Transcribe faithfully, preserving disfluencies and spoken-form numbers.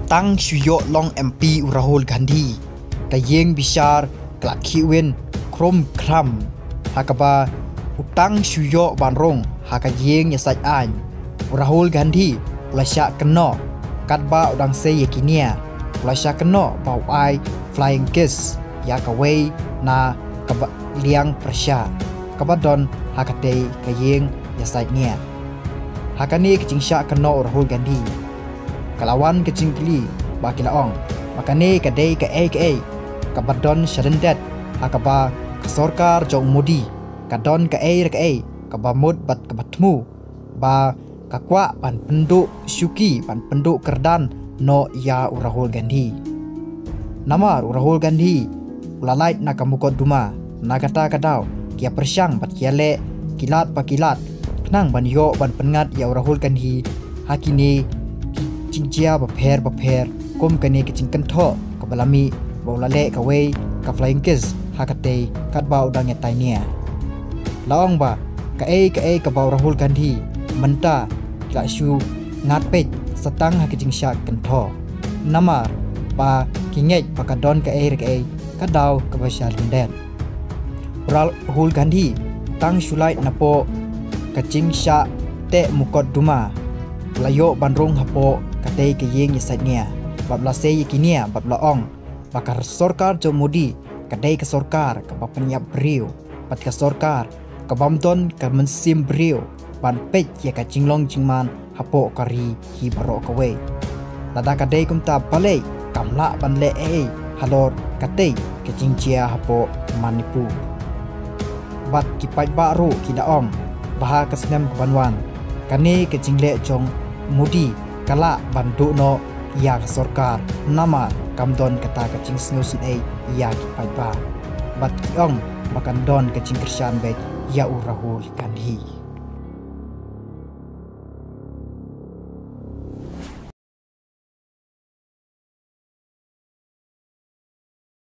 Tang shu ïoh long M P u Rahul Gandhi, ka ïing bishar ka la khih win khrum khram, ha kaba u tang shu ïoh ban rung ha ka ïing ïasaid aiñ. U Rahul Gandhi u la shah kynnoh, katba u dang sei ïa ki nia, u la shah kynnoh ba u ai flying kiss ïa kawei na kaba liang pyrshah kaba don ha katei ka ïing ïasaid nia. Ha kane ka jingshah kynnoh u Rahul Gandhi, ka la wan ka jingkylli ba ki la ong ba kane ka dei kaei kaei kaba don sha lyndet, ha kaba ka sorkar jong Modi ka don kaei re kaei kaba mut bad kaba thmu, ba ka kwah ban pynduh shuki, ban pynduh kyrdan noh ïa u Rahul Gandhi. Namar u Rahul Gandhi u la lait na ka mukotduma, na kata ka daw ki ïa pyrshang bad ki ïa leh ki lad pa ki lad khnang ban ïoh ban pynngat ïa u Rahul Gandhi ha kine ki jingjia bapher bapher, kum kane ka jingkynthoh kaba la mih ba u la leh kawei ka flying kiss ha katei katba u dang ïatai nia. La ong ba kaei kaei kaba u Rahul Gandhi mynta ki la shu ngat peit sa tang ha ka jingshah kynthoh, namar ba ki ngeit ba ka don kaei re kaei ka daw kaba sha lyndet. U Rahul Gandhi tang shu lait napoh ka jingshah teh mukotduma, u la ïoh ban rung hapoh katei ka ïing ïasaid nia, bad u la sei ïa ki nia bad u la ong ba ka sorkar jong Modi ka dei ka sorkar kaba pynïap briew, bad ka sorkar ka bym don ka mynsiem briew ban peit ïa ka jinglong jingman hapoh ka ri hi baroh kawei. Lada ka dei kumta balei kam lah ban leh ei ei halor katei ka jingjia hapoh Manipur. Bad ki paidbah ruh ki la ong ba ha ka snem ka ban wan, kane ka jingleh jong Modi ka lah ban duh noh ïa ka sorkar, namar kam don kata ka jingsngewsynei ïa ki paidbah. Bad ki ong ba kan don ka jingkyrshan beit ïa u Rahul Gandhi.